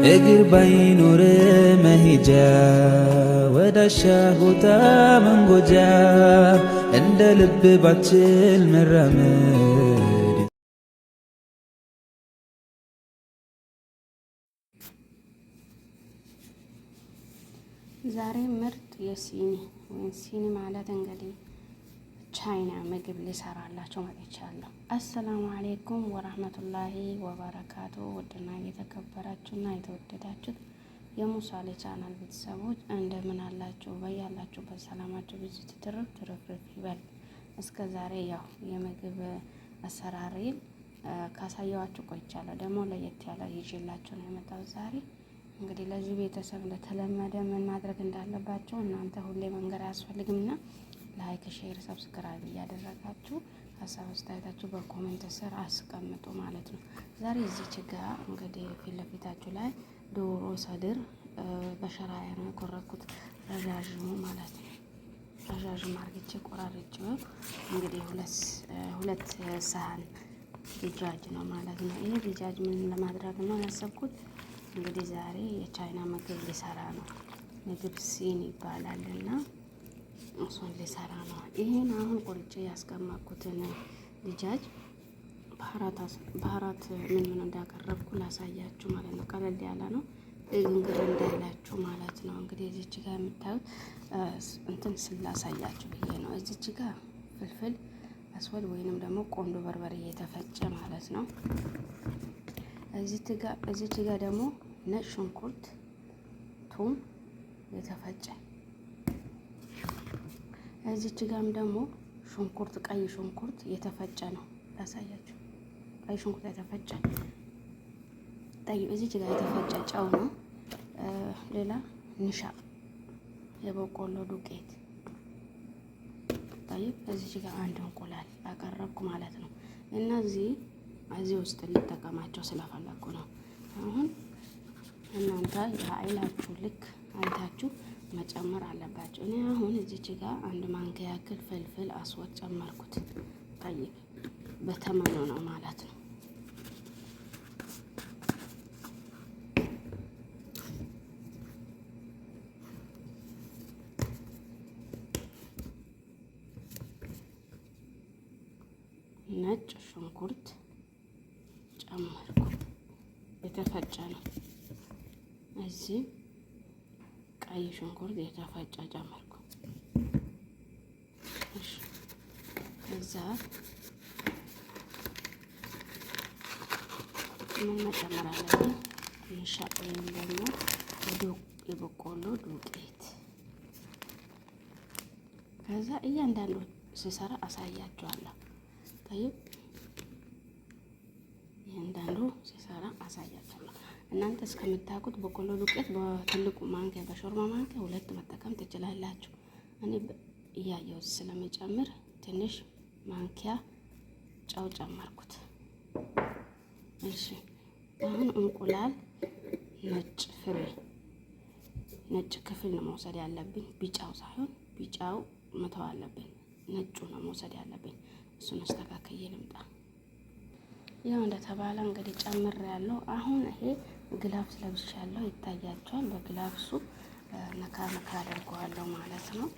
እግር ባይኖር መሄጃ ወዳሻ ቦታ መንጎጃ እንደ ልብ ባችል መራመድ። ዛሬ ምርጥ የሲኒ ወይም ሲኒ ማለት እንግዲህ ቻይና ምግብ ሊሰራላቸው መጥቻለሁ። السلام عليكم ورحمة الله وبركاته። ውድና የተከበራችሁና የተወደዳችሁት የሙሳሌ ቻናል ቤተሰቦች እንደምን አላችሁ? በያላችሁበት ሰላማችሁ ብዙ ትርፍ ትርፍርፍ ይበል። እስከ ዛሬ ያው የምግብ አሰራሬን ካሳየዋችሁ ቆይቻለሁ። ደግሞ ለየት ያለ ይዤላችሁ ነው የመጣሁት ዛሬ። እንግዲህ ለዚህ ቤተሰብ እንደተለመደ ምን ማድረግ እንዳለባቸው እናንተ ሁሌ መንገር አያስፈልግምና like፣ share፣ subscribe እያደረጋችሁ ሀሳብ አስተያየታችሁ በ comment ስር አስቀምጡ ማለት ነው። ዛሬ እዚች ጋ እንግዲህ ፊት ለፊታችሁ ላይ ዶሮ صدر በ شرايح ነው የቆረጥኩት፣ ረዣዥሙ ማለት ነው። ረዣዥም አርግቼ ቆራርጬ እንግዲህ ሁለት ሰሀን دجاج ነው ማለት ነው። ይሄ دجاج ምን ለማድረግ ነው ያሰብኩት? እንግዲህ ዛሬ የቻይና ምግብ ሊሰራ ነው። ምግብ ሲን ይባላል እና እሱን ሊሰራ ነው። ይሄን አሁን ቆርጬ ያስቀመጥኩትን دجاج بهارات ምን ምን እንዳቀረብኩ ላሳያችሁ ማለት ነው። ቀለል ያለ ነው እንግዲህ እንዳይላችሁ ማለት ነው። እንግዲህ እዚች ጋር የምታዩት እንትን ስላሳያችሁ ብዬ ነው። እዚች ጋር فلفل أسود ወይንም ደግሞ ቆንዶ በርበሬ እየተፈጨ ማለት ነው። እዚች ጋር ደግሞ ነጭ ሽንኩርት ቱም የተፈጨ፣ እዚች ጋም ደግሞ ሽንኩርት ቀይ ሽንኩርት የተፈጨ ነው ላሳያችሁ። ቀይ ሽንኩርት የተፈጨ ጠይ እዚች ጋር የተፈጨ ጨው ነው። ሌላ نشا የበቆሎ ዱቄት طيب። እዚች ጋር አንድ እንቁላል አቀረብኩ ማለት ነው። እነዚህ እዚህ ውስጥ ልጠቀማቸው ስለፈለኩ ነው። አሁን እናንተ የኃይላችሁ ልክ አይታችሁ መጨመር አለባቸው። እኔ አሁን እዚች ጋር አንድ ማንኪያ ያክል فلفل أسود ጨመርኩት። طيب በተመኑ ነው ማለት ነው። ነጭ ሽንኩርት ጨመርኩ። የተፈጨ ነው። እዚህ ቀይ ሽንኩርት የተፈጨ ጨመርኩ። እሺ ከዛ ምን መጨመር አለብን? نشا ወይም ደግሞ የበቆሎ ዱቄት። ከዛ እያንዳንዱ ስሰራ አሳያችኋለሁ። طيب እያንዳንዱ ሲሰራ አሳያችኋለሁ። እናንተ እስከምታውቁት በቆሎ ዱቄት በትልቁ ማንኪያ በሾርባ ማንኪያ ሁለት መጠቀም ትችላላችሁ። እኔ እያየሁት ስለመጨምር ትንሽ ማንኪያ ጨው ጨመርኩት። እሺ አሁን እንቁላል ነጭ ፍሬ ነጭ ክፍል ነው መውሰድ ያለብኝ፣ ቢጫው ሳይሆን ቢጫው መተው አለብኝ። ነጩ ነው መውሰድ ያለብኝ። እሱን አስተካክዬ ልምጣ። ያው እንደተባለ እንግዲህ ጨምር ያለው አሁን ይሄ gloves ለብሻለሁ ይታያቸዋል። በ gloves ኡ ነካ ነካ አድርገዋለሁ ማለት ነው።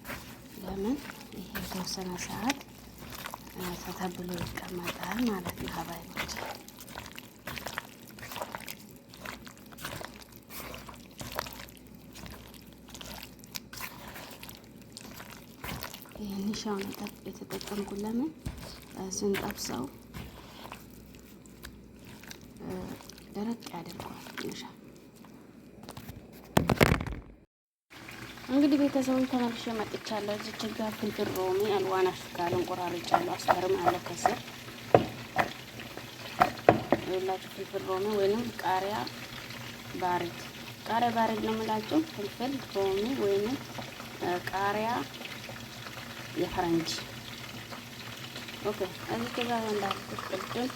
ለምን ይሄ የተወሰነ ሰዓት ተተብሎ ይቀመጣል ማለት ነው። ሀባይቦች ይህን ሻውን የተጠቀምኩ ለምን ስንጠብሰው ደረቅ ያደርገዋል። نشا እንግዲህ ቤተሰቦች ተመልሼ መጥቻለሁ። እዚች ጋር فلفل رومي ألوان أشكال ቆራርጫለሁ። أصفر ም አለ ከስር ይኸውላችሁ فلفل رومي ወይንም ቃሪያ بارد፣ ቃሪያ بارد ነው የምላችሁ። فلفل رومي ወይንም ቃሪያ የፈረንጅ። Okay እዚህ ጋር እንዳልኩት ቅድም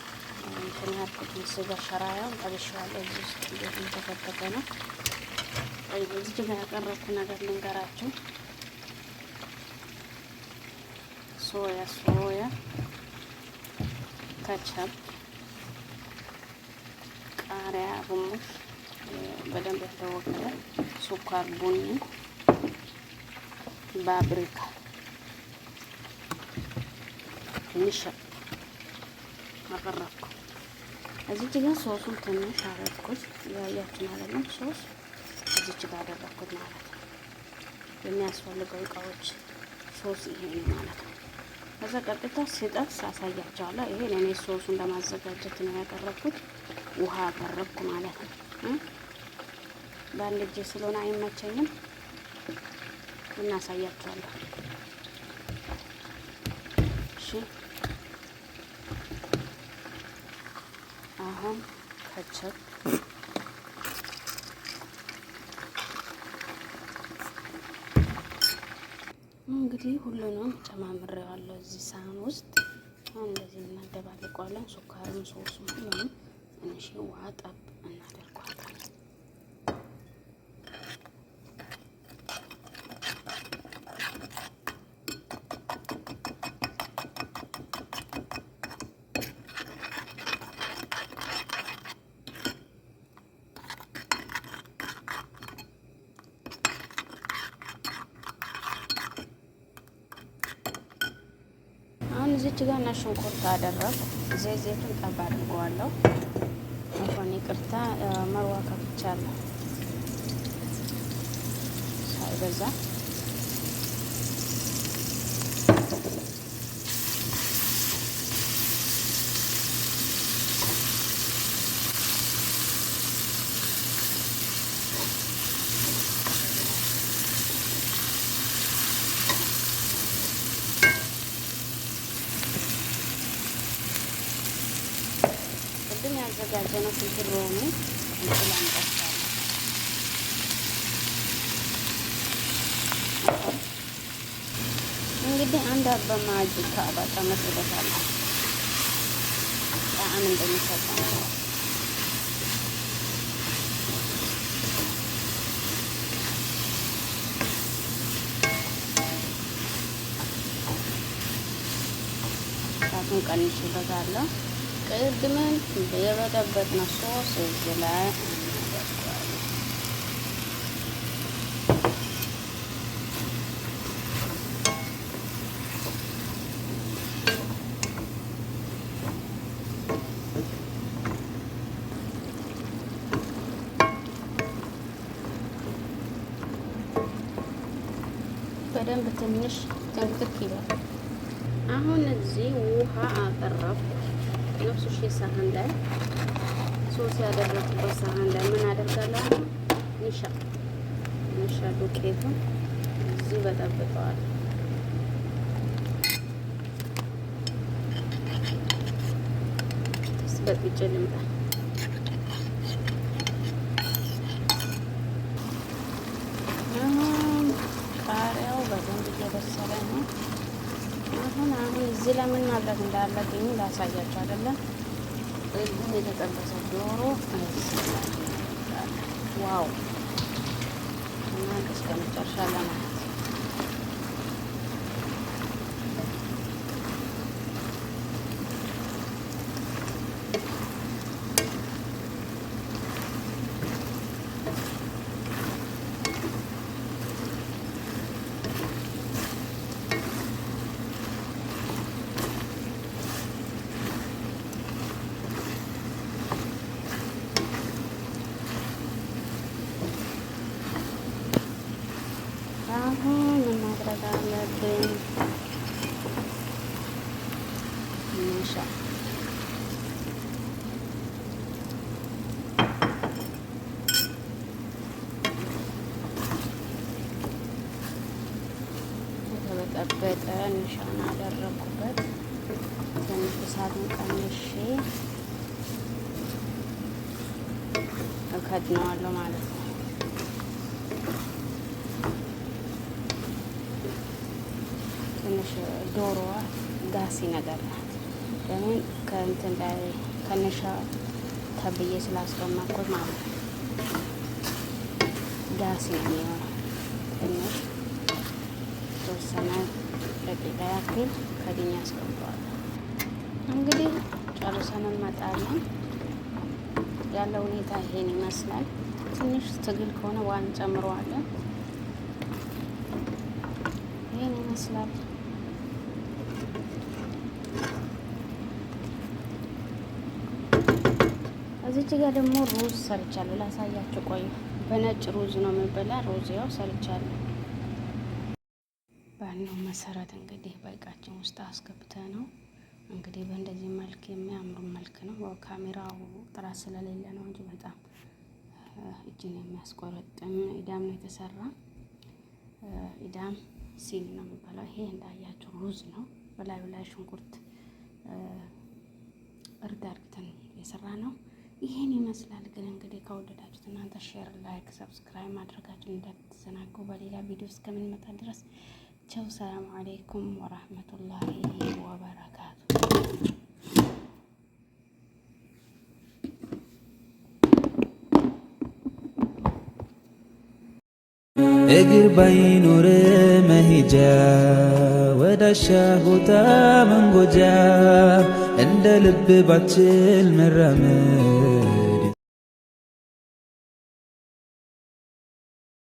እንትን ያልኩትን ስጋ شرايح ውን ጠብሼዋለሁ። እዚህ ውስጥ እየተፈተፈ ነው። እዚህ ጋር ያቀረብኩ ነገር ልንገራችሁ። ሶያ፣ ከቸፕ፣ ቃሪያ ግሙሽ፣ በደንብ ያልተወቀጠ ስኳር ቡኒ፣ ባብሪካ፣ ትንሽ አቀረብኩ። እዚች ጋር ሶሱን ትንሽ አረግኩት፣ ያያችሁ ማለት ነው። ሶስ እዚች ጋር አደረግኩት ማለት ነው። የሚያስፈልገው እቃዎች ሶስ ይሄ ነው ማለት ነው። ከዛ ቀጥታ ስጠብስ አሳያቸዋለሁ። ይሄ ለእኔ ሶሱን ለማዘጋጀት ነው ያቀረብኩት። ውሃ አቀረብኩ ማለት ነው። በአንድ እጄ ስለሆነ አይመቸኝም፣ እናሳያቸዋለሁ። እሺ አሁን ከቸፕ እንግዲህ ሁሉንም ጨማምሬዋለሁ እዚህ ሳህን ውስጥ። አሁን እንደዚህ እናደባልቀዋለን። ስኳርም ሶሱም ሁሉንም ትንሽ ውሃ ጠብ እናደርገዋለን። አሁን እዚች ጋር እና ሽንኩርት አደረኩ። ዘይቱን ጠብ አድርገዋለሁ። አሁን ይቅርታ መርዋ ከፍቻለሁ ሳይበዛ። ቅድም ያዘጋጀነው ፍልፍል ሮሚ እንቁላል እንጠብሳለን። እንግዲህ አንድ አባ ማጅ ካባ ጨምሬበታለሁ ጣዕም እንደሚሰጠው ነው። እሳቱን ቀንሼበታለሁ። ቅድምን የበጠበጥነው ሶስ እዚህ ላይ እናደርገዋለን። በደንብ ትንሽ ጥንቅቅ ይበል። አሁን እዚህ ውሃ አቀረብኩ። ነፍሱ ሺህ ሳህን ላይ ሶስ ያደረኩበት ሳህን ላይ ምን አደርጋለሁ? አሁን ኒሻ ኒሻ ዱቄቱን እዚህ በጠብጠዋለሁ። በጥብጬ ልምጣ። አሁን ቃሪያው በደንብ እየበሰለ ነው። አሁን እዚህ ለምን ማድረግ እንዳለብኝ ላሳያችሁ አይደለም። እዚህ የተጠበሰ ዶሮ wow! እና እስከ መጨረሻ ለማለት አሁን ምን ማድረግ አለብን? ኒሻ የተበጠበጠ ኒሻን አደረኩበት። ትንሽ እሳቱን ቀንሼ እከድነዋለሁ ማለት ነው። ትንሽ ዶሮዋ ጋሲ ነገር ናት። ለምን ከእንትን ላይ ከነሻ ተብዬ ስላስቀመጥኩት ማለት ነው። ጋሲ ነው የሚሆነው። ትንሽ ተወሰነ ደቂቃ ያክል ከድኜ አስቀምጠዋለሁ። እንግዲህ ጨርሰን እንመጣለን። ያለው ሁኔታ ይሄን ይመስላል። ትንሽ ትግል ከሆነ ውሃ እንጨምረዋለን። ይሄን ይመስላል። እዚች ጋር ደግሞ ሩዝ ሰርቻለሁ፣ ላሳያችሁ። ቆዩ። በነጭ ሩዝ ነው የሚበላ። ሩዝ ያው ሰርቻለሁ። ባልነው መሰረት እንግዲህ በእቃችን ውስጥ አስገብተ ነው እንግዲህ በእንደዚህ መልክ የሚያምሩ መልክ ነው። ካሜራው ጥራት ስለሌለ ነው እንጂ በጣም እጅን የሚያስቆረጥም ኢዳም ነው የተሰራ። ኢዳም ሲኒ ነው የሚባለው። ይሄ እንዳያችሁ ሩዝ ነው። በላዩ ላይ ሽንኩርት እርድ አርግተን የሰራ ነው። ይህን ይመስላል። ግን እንግዲህ ከወደዳችሁት እናንተ share፣ like፣ subscribe ማድረጋችሁን እንዳትዘናጉ። በሌላ ቪዲዮ እስከምንመጣ ድረስ ቸው። ሰላም አሌይኩም ወራህመቱላሂ ወበረካቱ። እግር ባይኖር መሄጃ ወዳሻ ቦታ መንጎጃ እንደ ልብ ባችል መራመድ